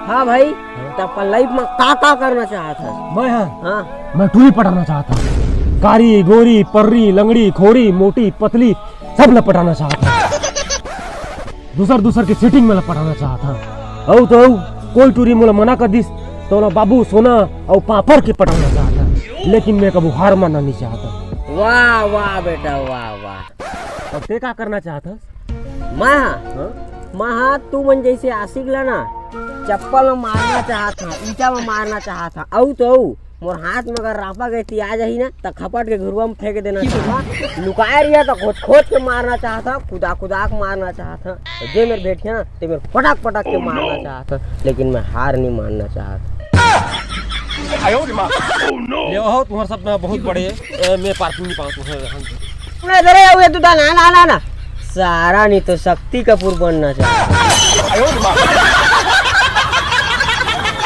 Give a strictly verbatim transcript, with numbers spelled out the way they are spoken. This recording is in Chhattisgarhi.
हाँ भाई, त अपन लाइफ में का का करना चाहत हस? मैं हाँ हाँ। मैं टूरी पटाना चाहत हूँ। कारी गोरी पर्री लंगड़ी खोरी मोटी पतली सब ला पटाना चाहत हूँ। दूसर दूसर के सेटिंग में ला पटाना चाहत हूँ। अउ तो अउ कोई टूरी मोला मना कर दिस तो ओला बाबू सोना अउ पापड़ के पटाना चाहत हूँ। लेकिन मैं कबू हार मानना नहीं चाहत हूँ। वाह वाह बेटा, वाह वाह। और ते का करना चाहत हस? मैं हाँ, मैं हाँ तू मन जैसे आशिक ला ना चप्पल में मारना चाहत हूँ, ईटा में मारना चाहत हूँ। अउ तो अउ मोर हाथ में अगर रापा गैती आ जाही ना, त खपट के घुरुआ में फेंक देना चाहत हूँ। लुकाए रहिया त खोज खोज के मारना चाहत हूँ, कुदा कुदा के मारना चाहत हूँ। जे मेर भेटिया ना, ते मेर पटक पटक के मारना चाहत हूँ, लेकिन मैं हार नहीं मानना चाहत। ले आओ तुम्हारा सपना बहुत बड़े। ए, मैं पार्किंग नहीं पाऊँ तुम्हारे यहाँ। अरे अरे, ये तू ना ना ना ना, सारा नहीं तो शक्ति कपूर बनना चाहत।